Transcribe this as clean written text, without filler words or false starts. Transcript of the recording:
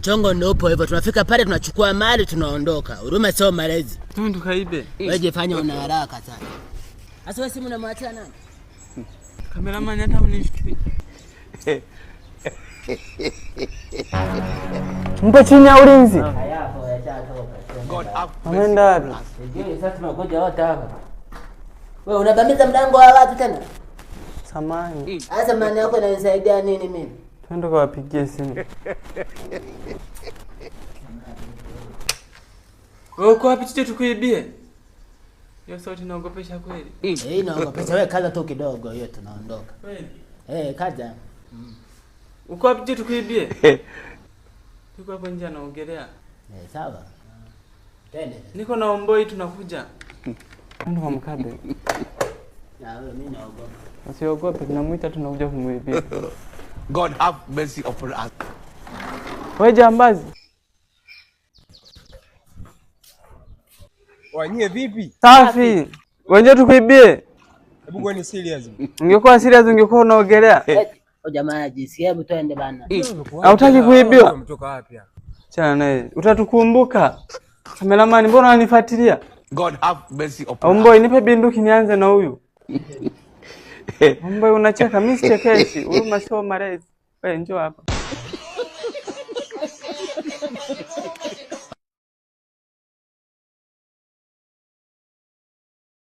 Mchongo ndio upo hivyo, tunafika pale tunachukua mali tunaondoka. Huruma sio malezi. Twende tukaibe. Wewe jifanye una haraka sana. Sasa wewe simu unamwachia nani? Kameramani hata mnishiki. Mpo chini ya ulinzi. Hayapo yashatoka. Ameenda wapi? Sijui sasa tunakuja wote hapa. Wewe unabamiza mlango wa watu tena? Samani. Sasa maana yako inanisaidia nini mimi? Twende kawapigie simu. Wewe uko wapi tuje tukuibie? Hiyo sauti inaogopesha kweli. Eh, inaogopesha. Wewe kaza tu kidogo hiyo tunaondoka. Kweli. Eh, kaza. Uko wapi tuje tukuibie? Tuko hapo nje anaogelea. Eh, sawa. Twende. Niko na omboi tunakuja. Twende kwa mkabe. Na wewe mimi naogopa. Usiogope, tunamuita tunakuja kumuibia. God have mercy upon us. Wewe jambazi. Wanyie vipi? Safi. Wenyewe tukuibie. Hebu kuweni serious. Ungekuwa serious ungekuwa unaogelea. O jamaa jisikie, hebu twende bana. Hautaki kuibiwa? Umetoka wapi hapa? Chana naye. Utatukumbuka. Kameramani, mbona unanifuatilia? God have mercy upon us. Omboi, nipe binduki nianze na huyu. Omboi, unacheka, mimi sichekeshi. Huruma sio malezi. Wewe njoo hapa.